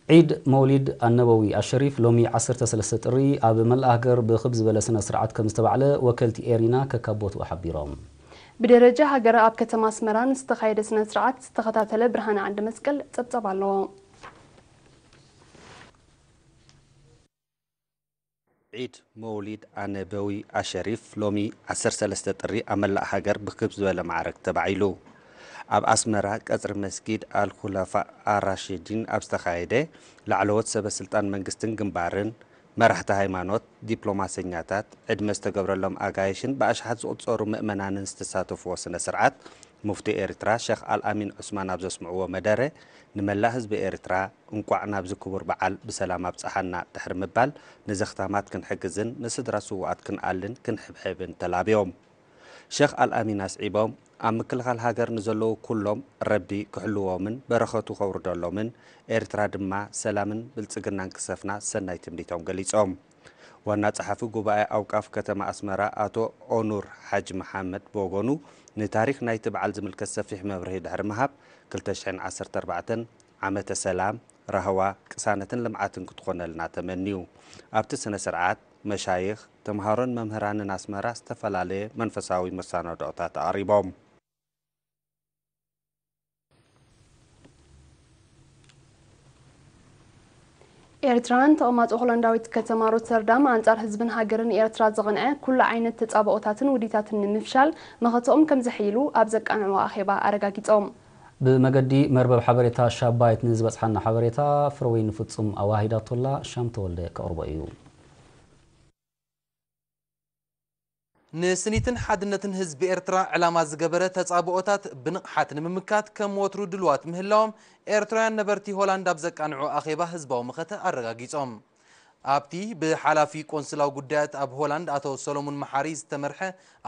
ዒድ መውሊድ ኣነበዊ ኣሸሪፍ ሎሚ ዓሰርተ ሰለስተ ጥሪ ኣብ መላእ ሃገር ብኽብ ዝበለ ስነ ስርዓት ከም ዝተባዕለ ወከልቲ ኤሪና ከካቦትኡ ሓቢሮም። ብደረጃ ሃገር ኣብ ከተማ ኣስመራ ንዝተኻየደ ስነ ስርዓት ዝተኸታተለ ብርሃነ ዓንደ መስቀል ጸብጸብ ኣለዎ። ዒድ መውሊድ ኣነበዊ ኣሸሪፍ ሎሚ ዓሰርተ ሰለስተ ጥሪ ኣብ መላእ ሃገር ብክብ ዝበለ ማዕረግ ተባዒሉ። ኣብ ኣስመራ ቀጽሪ መስጊድ ኣልኩለፋ ኣራሽዲን ኣብ ዝተኻየደ ላዕለዎት ሰበ ስልጣን መንግስትን ግንባርን፣ መራሕቲ ሃይማኖት፣ ዲፕሎማሰኛታት፣ ዕድመ ዝተገብረሎም ኣጋይሽን ብኣሽሓት ዝቑጸሩ ምእመናንን ዝተሳተፍዎ ስነ ስርዓት ሙፍቲ ኤርትራ ሸኽ ኣልኣሚን ዑስማን ኣብ ዘስምዕዎ መደረ ንመላእ ህዝቢ ኤርትራ እንቋዕ ናብዚ ክቡር በዓል ብሰላም ኣብጽሓና ድሕሪ ምባል ንዘኽታማት ክንሕግዝን ንስድራ ስዉኣት ክንኣልን ክንሕብሕብን ተላብዮም። ሸኽ ኣልኣሚን ኣስዒቦም ኣብ ምክልኻል ሃገር ንዘለዉ ኩሎም ረቢ ክሕልዎምን በረኸቱ ከውርደሎምን ኤርትራ ድማ ሰላምን ብልጽግናን ክሰፍና ሰናይ ትምኒቶም ገሊጾም። ዋና ጸሓፊ ጉባኤ ኣውቃፍ ከተማ ኣስመራ ኣቶ ኦኑር ሓጅ መሓመድ ብወገኑ ንታሪኽ ናይቲ በዓል ዝምልከት ሰፊሕ መብርሂ ድሕሪ ምሃብ ክልተ ሽሕን ዓሰርተ ኣርባዕተን ዓመተ ሰላም፣ ራህዋ፣ ቅሳነትን ልምዓትን ክትኾነልና ተመንዩ። ኣብቲ ስነ ስርዓት መሻይኽ፣ ተምሃሮን መምህራንን ኣስመራ ዝተፈላለየ መንፈሳዊ መሰናድኦታት ኣቕሪቦም። ኤርትራውያን ተቐማጦ ሆላንዳዊት ከተማ ሮተርዳም ኣንጻር ህዝብን ሃገርን ኤርትራ ዝቐንዐ ኩሉ ዓይነት ተጻብኦታትን ውዲታትን ንምፍሻል መኸተኦም ከም ዘሕይሉ ኣብ ዘቃንዕዎ ኣኼባ ኣረጋጊጾም። ብመገዲ መርበብ ሓበሬታ ሻባይት ንዝበጽሓና ሓበሬታ ፍረወይኒ ፍጹም ኣዋሂዳቶላ ሻም ተወልደ ከቕርቦ እዩ። ንስኒትን ሓድነትን ህዝቢ ኤርትራ ዕላማ ዝገበረ ተጻብኦታት ብንቕሓት ንምምካት ከም ወትሩ ድልዋት ምህላዎም ኤርትራውያን ነበርቲ ሆላንድ ኣብ ዘቃንዑ ኣኼባ ህዝባዊ መኸተ ኣረጋጊጾም። ኣብቲ ብሓላፊ ቆንስላዊ ጉዳያት ኣብ ሆላንድ ኣቶ ሰሎሙን መሓሪ ዝተመርሐ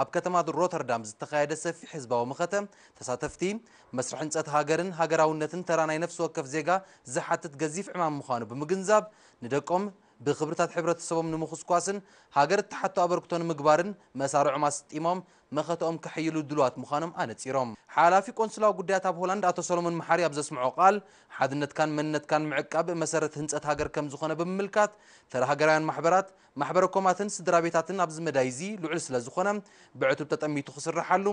ኣብ ከተማ ሮተርዳም ዝተኻየደ ሰፊሕ ህዝባዊ መኸተ ተሳተፍቲ መስርሕ ህንጸት ሃገርን ሃገራውነትን ተራ ናይ ነፍሲ ወከፍ ዜጋ ዝሓትት ገዚፍ ዕማም ምዃኑ ብምግንዛብ ንደቆም ብኽብርታት ሕብረተሰቦም ንምኹስኳስን ሃገር እትሓቶ ኣበርክቶ ንምግባርን መሳርዖም ኣስጢሞም መኸተኦም ከሕይሉ ድሉዋት ምዃኖም ኣነጺሮም። ሓላፊ ቆንስላዊ ጉዳያት ኣብ ሆላንድ ኣቶ ሰሎሞን መሓሪ ኣብ ዘስምዖ ቃል፣ ሓድነትካን መንነትካን ምዕቃብ መሰረት ህንጸት ሃገር ከም ዝኾነ ብምምልካት፣ ተራ ሃገራውያን ማሕበራት፣ ማሕበረ ኮማትን ስድራ ቤታትን ኣብዚ መዳይ እዚ ልዑል ስለ ዝኾነ፣ ብዕቱብ ተጠሚቱ ክስርሓሉ፣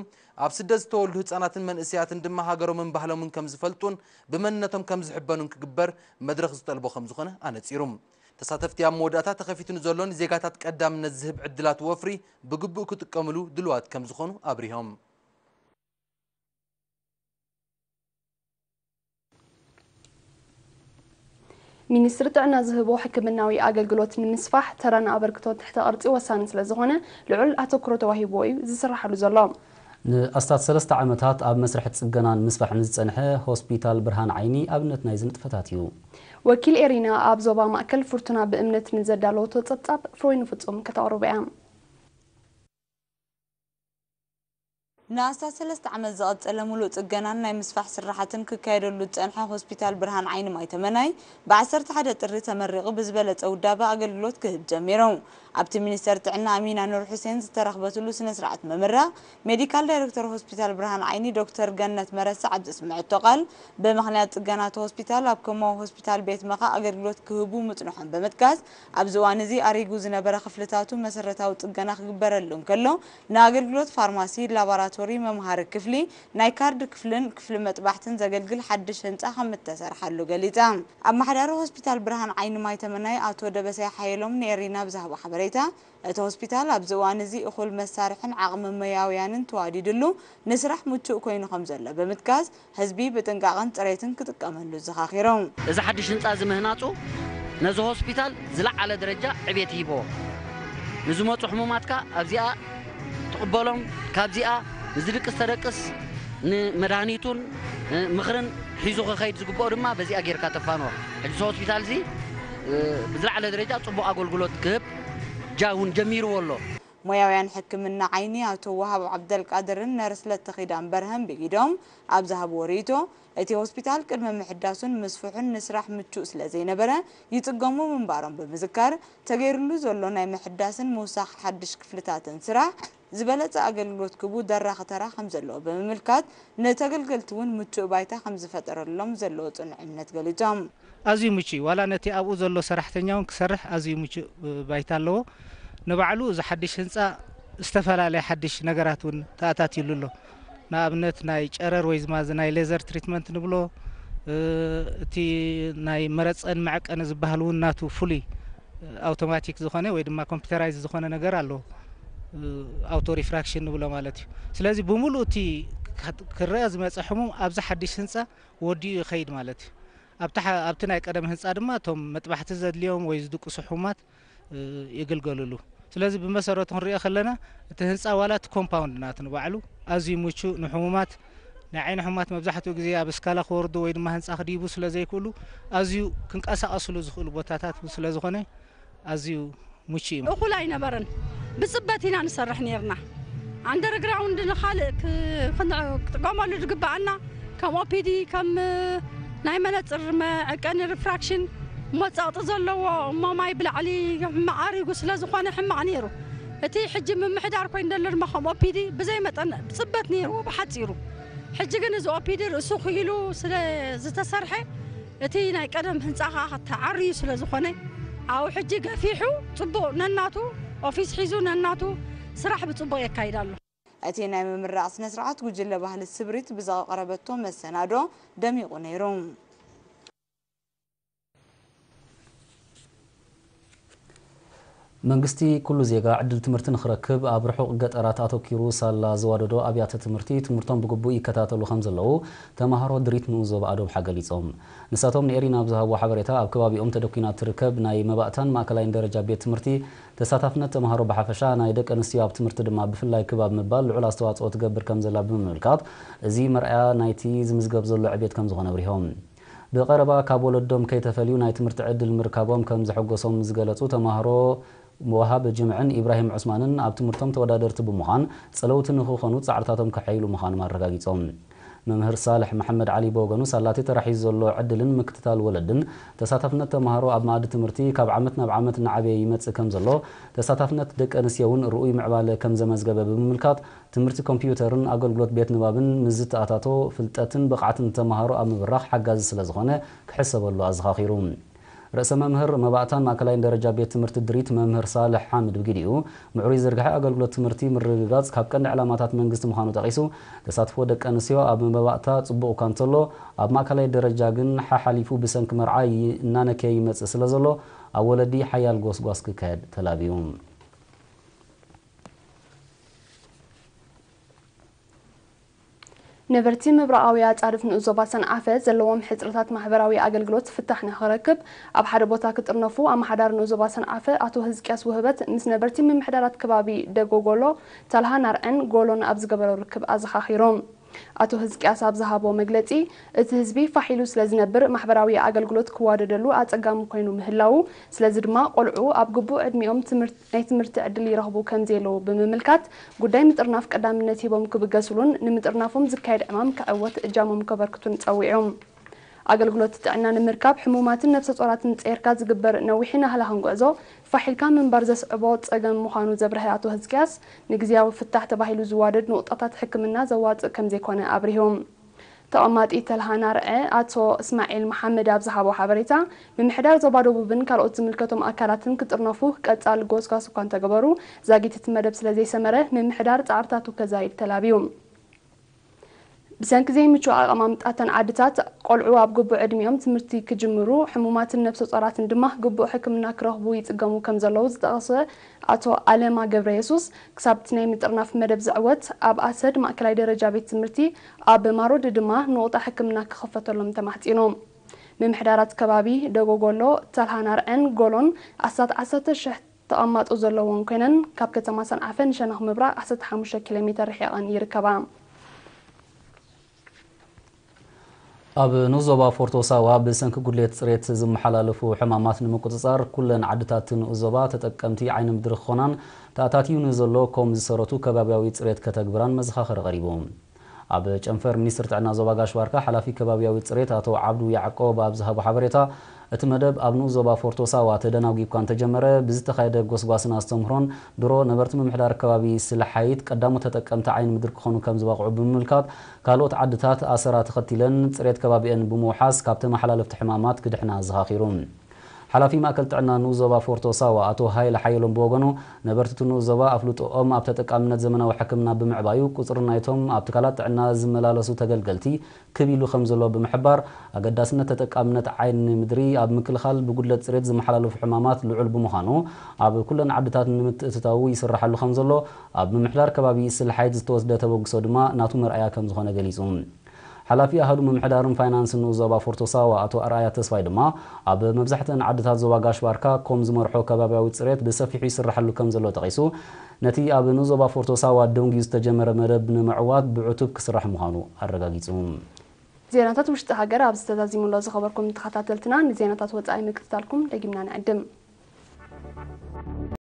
ኣብ ስደት ዝተወልዱ ህጻናትን መንእሰያትን ድማ ሃገሮምን ባህሎምን ከም ዝፈልጡን ብመንነቶም ከም ዝሕበኑን ክግበር መድረኽ ዝጠልቦ ከም ዝኾነ ኣነጺሩ። ተሳተፍቲ ኣብ መወዳእታ ተኸፊቱ ንዘሎ ንዜጋታት ቀዳምነት ዝህብ ዕድላት ወፍሪ ብግቡእ ክጥቀምሉ ድሉዋት ከም ዝኾኑ ኣብሪሆም። ሚኒስትሪ ጥዕና ዝህቦ ሕክምናዊ ኣገልግሎት ንምስፋሕ ተራን ኣበርክቶን ትሕተ ቅርጺ ወሳኒ ስለ ዝኾነ ልዑል ኣተኩሮ ተዋሂብዎ እዩ ዝስርሓሉ ዘሎ። ንኣስታት ሰለስተ ዓመታት ኣብ መስርሕ ጽገናን ምስፋሕን ዝጸንሐ ሆስፒታል ብርሃን ዓይኒ ኣብነት ናይዚ ንጥፈታት እዩ። ወኪል ኤሪና ኣብ ዞባ ማእከል ፍርቱና ብእምነት ንዘዳለወቶ ጸብጻብ ፍሮይ ንፍጹም ከተቕርቦ እያ። ንኣስታት ሰለስተ ዓመት ዝቐጸለ ሙሉእ ጽገናን ናይ ምስፋሕ ስራሓትን ክካየደሉ ዝጸንሐ ሆስፒታል ብርሃን ዓይኒ ማይ ተመናይ ብዓሰርተ ሓደ ጥሪ ተመሪቑ ብዝበለጸ ውዳበ ኣገልግሎት ክህብ ጀሚሩ። ኣብቲ ሚኒስተር ጥዕና ኣሚና ኑር ሑሴን ዝተረኽበትሉ ስነ ስርዓት ምምራቕ ሜዲካል ዳይረክተር ሆስፒታል ብርሃን ዓይኒ ዶክተር ገነት መረሳ ኣብ ዘስምዐቶ ቃል ብምኽንያት ጽገና እቲ ሆስፒታል ኣብ ከማዊ ሆስፒታል ቤት መኻ ኣገልግሎት ክህቡ ምጽንሖም ብምጥቃስ ኣብዚ እዋን እዚ ኣሪጉ ዝነበረ ክፍልታቱ መሰረታዊ ጽገና ክግበረሉ እንከሎ ንኣገልግሎት ፋርማሲ፣ ላባራቶሪ፣ መምሃሪ ክፍሊ፣ ናይ ካርድ ክፍልን ክፍሊ መጥባሕትን ዘገልግል ሓድሽ ህንጻ ከም እተሰርሓሉ ገሊጻ። ኣመሓዳሪ ሆስፒታል ብርሃን ዓይኒ ማይ ተመናይ ኣቶ ደበሳይ ሓየሎም ንኤሪና ብዝሃቦ ሓበሬታ፣ እቲ ሆስፒታል ኣብዚ እዋን እዚ እኹል መሳርሕን ዓቕሚ ሞያውያንን ተዋዲድሉ ንስራሕ ምቹእ ኮይኑ ከም ዘሎ ብምጥቃስ፣ ህዝቢ ብጥንቃቐን ጽሬትን ክጥቀመሉ ዘኻኺሩ። እዚ ሓድሽ ህንጻ እዚ ምህናጹ ነዚ ሆስፒታል ዝለዓለ ደረጃ ዕቤት ይህቦ። ንዝመጹ ሕሙማትካ ኣብዚኣ ትቕበሎም፣ ካብዚኣ ንዝድቅስ ተደቅስ፣ ንመድሃኒቱን ምኽርን ሒዙ ክኸይድ ዝግብኦ ድማ በዚኣ ጌርካ ተፋንዎ። ሕጂ እዚ ሆስፒታል እዚ ብዝለዓለ ደረጃ ጽቡቕ ኣገልግሎት ክህብ ጃ እውን ጀሚርዎ ኣሎ። ሞያውያን ሕክምና ዓይኒ ኣቶ ወሃብ ዓብደልቃድርን ነርስ ለተኺዳን በርሀን ብኢዶም ኣብ ዝሃብዎ ርእይቶ፣ እቲ ሆስፒታል ቅድሚ ምሕዳሱን ምስፍሑን ንስራሕ ምቹእ ስለ ዘይነበረ ይጽገሙ ምንባሮም ብምዝካር፣ ተገይሩሉ ዘሎ ናይ ምሕዳስን ምውሳኽ ሓድሽ ክፍልታትን ስራሕ ዝበለጸ ኣገልግሎት ክቡ ደራኺ ተራ ከም ዘለዎ ብምምልካት፣ ንተገልገልቲ እውን ምቹእ ባይታ ከም ዝፈጠረሎም ዘለዎ ጽኑዕ እምነት ገሊጾም። ኣዝዩ ምቹእ እዩ። ዋላ ነቲ ኣብኡ ዘሎ ሰራሕተኛ እውን ክሰርሕ ኣዝዩ ምቹእ ባይታ ኣለዎ። ንባዕሉ እዚ ሓድሽ ህንጻ ዝተፈላለየ ሓድሽ ነገራት እውን ተኣታትዩሉ ኣሎ። ንኣብነት ናይ ጨረር ወይ ድማ እዚ ናይ ሌዘር ትሪትመንት ንብሎ፣ እ፣ እቲ ናይ መረጸን መዐቀኒ ዝበሃል እውን ናቱ ፍሉይ፣ እ፣ ኣውቶማቲክ ዝኾነ ወይ ድማ ኮምፒውተራይዝ ዝኾነ ነገር ኣለዎ። እ፣ ኣውቶ ሪፍራክሽን ንብሎ ማለት እዩ። ስለዚ ብምሉእ እቲ ክት-፣ ክረአ ዝመጸ ሕሙም ኣብዚ ሓድሽ ህንጻ ወዲኡ ይኸይድ ማለት እዩ። ኣብቲ ሓ-፣ ኣብቲ ናይ ቀደም ህንጻ ድማ እቶም መጥባሕቲ ዘድልዮም ወይ ዝድቅሱ ሕሙማት፣ እ፣ ይግልገሉሉ። ስለዚ ብመሰረቱ ክንሪኦ ከለና እቲ ህንጻ ዋላ እቲ ኮምፓውንድ ናቱ ንባዕሉ ኣዝዩ ምቹእ ንሕሙማት፣ ናይ ዓይኒ ሕሙማት መብዛሕትኡ ግዜ ኣብ እስካላ ክወርዱ ወይ ድማ ህንጻ ክድይቡ ስለ ዘይክእሉ ኣዝዩ ክንቀሳቐስሉ ዝኽእሉ ቦታታት ስለ ዝኾነ ኣዝዩ ምቹእ እዩ። እኹል ኣይነበረን። ብጽበት ኢና ንሰርሕ ነይርና። ኣንደርግራውንድ ንኻልእ ክ-፣ ክን-፣ ክጥቀመሉ ዝግብኣና ከም ኦፒዲ፣ ከም ናይ መነጽር መዐቀኒ ሪፍራክሽን፣ ሞጻቕጢ ዘለዎ እሞ ማይ ብላዕሊ መዓሪጉ ስለ ዝኾነ ሕማቕ ነይሩ። እቲ ሕጂ ምምሕዳር ኮይኑ ዘሎ ድማ ከም ኦፒዲ ብዘይ መጠን ብጽበት ነይርዎ ብሓጺሩ። ሕጂ ግን እዚ ኦፒዲ ርእሱ ክኢሉ ስለ ዝተሰርሐ እቲ ናይ ቀደም ህንጻ ኸኣ ተዓርዩ ስለ ዝኾነ ኣብኡ ሕጂ ገፊሑ ጽቡቕ ነናቱ ኦፊስ ሒዙ ነናቱ ስራሕ ብጽቡቕ የካይድ ኣሎ። እቲ ናይ ምምራቕ ስነ ስርዓት ጉጅለ ባህሊ ስብሪት ብዘቕረበቶ መሰናዶ ደሚቑ ነይሩ። መንግስቲ ኩሉ ዜጋ ዕድል ትምህርቲ ንኽረክብ ኣብ ርሑቕ ገጠራት ኣተኪሩ ሳላ ዝዋደዶ ኣብያተ ትምህርቲ ትምህርቶም ብግቡእ ይከታተሉ ከም ዘለዉ ተማሃሮ ድሪት ንኡስ ዞባ ኣዶብሓ ገሊጾም። ንሳቶም ንኤሪና ኣብ ዝሃብዎ ሓበሬታ ኣብ ከባቢኦም ተደኲና እትርከብ ናይ መባእታን ማእከላይን ደረጃ ቤት ትምህርቲ ተሳታፍነት ተማሃሮ ብሓፈሻ ናይ ደቂ ኣንስትዮ ኣብ ትምህርቲ ድማ ብፍላይ ክብ ኣብ ምባል ልዑል ኣስተዋጽኦ ትገብር ከም ዘላ ብምምልካት እዚ መርኣያ ናይቲ ዝምዝገብ ዘሎ ዕቤት ከም ዝኾነ ኣብሪሆም። ብቐረባ ካብ ወለዶም ከይተፈልዩ ናይ ትምህርቲ ዕድል ምርካቦም ከም ዘሐጎሶም ዝገለጹ ተማሃሮ ወሃብ ጅምዕን ኢብራሂም ዑስማንን ኣብ ትምህርቶም ተወዳደርቲ ብምዃን ጸለውቲ ንኽኾኑ ጻዕርታቶም ከሐይሉ ምዃኖም ኣረጋጊጾም። መምህር ሳልሕ መሓመድ ዓሊ ብወገኑ ሳላቲ ተራሒዙ ዘሎ ዕድልን ምክትታል ወለድን ተሳታፍነት ተማሃሮ ኣብ መኣዲ ትምህርቲ ካብ ዓመት ናብ ዓመት እናዓበየ ይመጽእ ከም ዘሎ ተሳታፍነት ደቂ ኣንስትዮ እውን ርኡይ ምዕባለ ከም ዘመዝገበ ብምምልካት ትምህርቲ ኮምፒውተርን ኣገልግሎት ቤት ንባብን ምስ ዝተኣታቶ ፍልጠትን ብቕዓትን ተማሃሮ ኣብ ምብራኽ ሓጋዚ ስለ ዝኾነ ክሕሰበሉ ኣዘኻኺሩ። ርእሰ መምህር መባእታን ማእከላይን ደረጃ ቤት ትምህርቲ ድሪት መምህር ሳልሕ ሓምድ ብግዲኡ ምዕሩይ ዝርግሐ ኣገልግሎት ትምህርቲ ምርግጋጽ ካብ ቀንዲ ዕላማታት መንግስቲ ምዃኑ ጠቒሱ ተሳትፎ ደቂ ኣንስትዮ ኣብ መባእታ ጽቡቕ እኳ እንተሎ ኣብ ማእከላይ ደረጃ ግን ሓሓሊፉ ብሰንኪ መርዓ ይ-፣ እናነከየ ይመጽእ ስለ ዘሎ ኣብ ወለዲ ሓያል ጎስጓስ ክካየድ ተላብዩ። ነበርቲ ምብራቓዊ ኣጻድፍ ንኡስ ዞባ ሰንዓፈ ዘለዎም ሕጽረታት ማሕበራዊ ኣገልግሎት ፍታሕ ንኽረክብ ኣብ ሓደ ቦታ ክጥርነፉ ኣመሓዳሪ ንኡስ ዞባ ሰንዓፈ ኣቶ ህዝቅያስ ውህበት ምስ ነበርቲ ምምሕዳራት ከባቢ ደጎጎሎ፣ ተልሃ ናርዐን ጎሎን ኣብ ዝገበሮ ርክብ ኣዘኻኺሮም። ኣቶ ህዝቅያስ ኣብ ዝሃቦ መግለጺ፣ እቲ ህዝቢ ፋሕ ኢሉ ስለ ዝነብር ማሕበራዊ ኣገልግሎት ክዋደደሉ ኣጸጋሚ ኮይኑ ምህላዉ፣ ስለዚ ድማ ቆልዑ ኣብ ግቡእ ዕድሚኦም ትምህርት-፣ ናይ ትምህርቲ ዕድል ይረኽቡ ከም ዘየለዉ ብምምልካት፣ ጉዳይ ምጥርናፍ ቀዳምነት ሂቦም ክብገስሉን ንምጥርናፎም ዝካየድ ዕማም ክዕወት እጃሞም ከበርክቱን ጸዊዖም። ኣገልግሎት ጥዕና ንምርካብ ሕሙማትን ነፍሰ ጾራትን ጸይርካ ዝግበር ነዊሕን ኣህላኽን ጉዕዞ ፋሕ ኢልካ ምንባር ዘስዕቦ ጸገም ምዃኑ ዘብረሀ ኣቶ ህዝቅያስ፣ ንግዝያዊ ፍታሕ ተባሂሉ ዝዋደድ ንቑጣታት ሕክምና ዘዋጽእ ከም ዘይኮነ ኣብሪሁ። ተቐማጢ ተልሃ ናርዐ ኣቶ እስማዒል መሓመድ ኣብ ዝሃቦ ሓበሬታ፣ ምምሕዳር ዞባ ደቡብን ካልኦት ዝምልከቶም ኣካላትን ክጥርነፉ ቀጻሊ ጎስጓስ እኳ እንተገበሩ፣ ዛጊት እቲ መደብ ስለ ዘይሰመረ ምምሕዳር ጻዕርታቱ ከዛይድ ተላብዩ። ብሰንኪ ዘይምቹእ ኣቐማምጣ እተን ዓድታት፣ ቆልዑ ኣብ ግቡእ ዕድሚኦም ትምህርቲ ክጅምሩ፣ ሕሙማትን ነብሰ ጾራትን ድማ ግቡእ ሕክምና ክረኽቡ ይጽገሙ ከም ዘለዉ ዝጠቐሰ ኣቶ ኣለማ ገብረየሱስ፣ ክሳብ እቲ ናይ ምጥርናፍ መደብ ዝዕወት፣ ኣብ ኣሰድ ማእከላይ ደረጃ ቤት ትምህርቲ፣ ኣብ ማሮዲ ድማ ንቑጣ ሕክምና ክኽፈተሎም ተማሕጺኑ። ምምሕዳራት ከባቢ ደጎጎሎ፣ ተልሃናርዐን ጎሎን ኣስታት ዓሰርተ ሽሕ ተቐማጦ ዘለወን ኮይነን፣ ካብ ከተማ ሰንዓፈ ንሸነኽ ምብራቕ ዓሰርተ ሓሙሽተ ኪሎ ሜተር ርሒቐን ይርከባ። ኣብ ንኡስ ዞባ ፎርቶ ሳዋ ብሰንኪ ጉድለት ጽሬት ዝመሓላለፉ ሕማማት ንምቁጽጻር፣ ኩለን ዓድታት ንኡስ ዞባ ተጠቀምቲ ዓይኒ ምድሪ ክኾናን ተኣታትዩ ንዘሎ ኮም ዝሰረቱ ከባብያዊ ጽሬት ከተግብራን መዘኻኸሪ ቀሪቡ። ኣብ ጨንፈር ሚኒስትር ጥዕና ዞባ ጋሽ ባርካ ሓላፊ ከባቢያዊ ጽሬት ኣቶ ዓብዱ ያዕቆብ ኣብ ዝሃቦ ሓበሬታ፣ እቲ መደብ ኣብ ንኡስ ዞባ ፎርቶ ሳዋ ተደናጒ እኳ እንተጀመረ፣ ብዝተኻየደ ጎስጓስን ኣስተምህሮን ድሮ ነበርቲ ምምሕዳር ከባቢ ስልሓይት ቀዳሞት ተጠቀምቲ ዓይኒ ምድሪ ክኾኑ ከም ዝበቕዑ ብምምልካት፣ ካልኦት ዓድታት ኣሰራ ተኸቲለን ጽሬት ከባቢአን ብምውሓስ ካብ ተመሓላለፍቲ ሕማማት ክድሕና ኣዘኻኺሩ። ሓላፊ ማእከል ጥዕና ንኡስ ዞባ ፎርቶ ሳዋ ኣቶ ሃይለ ሓየሎም ብወገኑ፣ ነበርቲ እቲ ንኡስ ዞባ ኣፍልጦኦም ኣብ ተጠቃምነት ዘመናዊ ሕክምና ብምዕባዩ፣ ቁጽሪ ናይቶም ኣብ ትካላት ጥዕና ዝመላለሱ ተገልገልቲ ክብ ኢሉ ከም ዘሎ ብምሕባር፣ ኣገዳስነት ተጠቃምነት ዓይኒ ምድሪ ኣብ ምክልኻል ብጉድለት ጽሬት ዝመሓላለፉ ሕማማት ልዑል ብምዃኑ፣ ኣብ ኩለን ዓድታት ንምትእትታዉ ይስራሓሉ ከም ዘሎ፣ ኣብ ምምሕዳር ከባቢ ስልሓይት ዝተወስደ ተበግሶ ድማ ናቱ መርኣያ ከም ዝኾነ ገሊጹ። ሓላፊ ኣሃዱ ምምሕዳርን ፋይናንስን ንኡስ ዞባ ፎርቶ ሳዋ ኣቶ ኣርኣያ ተስፋይ ድማ፣ ኣብ መብዛሕትአን ዓድታት ዞባ ጋሽ ባርካ ኮም ዝመርሖ ከባቢያዊ ጽሬት ብሰፊሑ ይስራሓሉ ከም ዘሎ ጠቒሱ፣ ነቲ ኣብ ንኡስ ዞባ ፎርቶ ሳዋ ደንጉዩ ዝተጀመረ መደብ ንምዕዋት ብዕቱብ ክስራሕ ምዃኑ ኣረጋጊጹ። ዜናታት ውሽጢ ሃገር ኣብዚ ተዛዚሙ ኣሎ። ዝኸበርኩም ተኸታተልትና፣ ንዜናታት ወጻኢ ምክትታልኩም ደጊምና ንዕድም።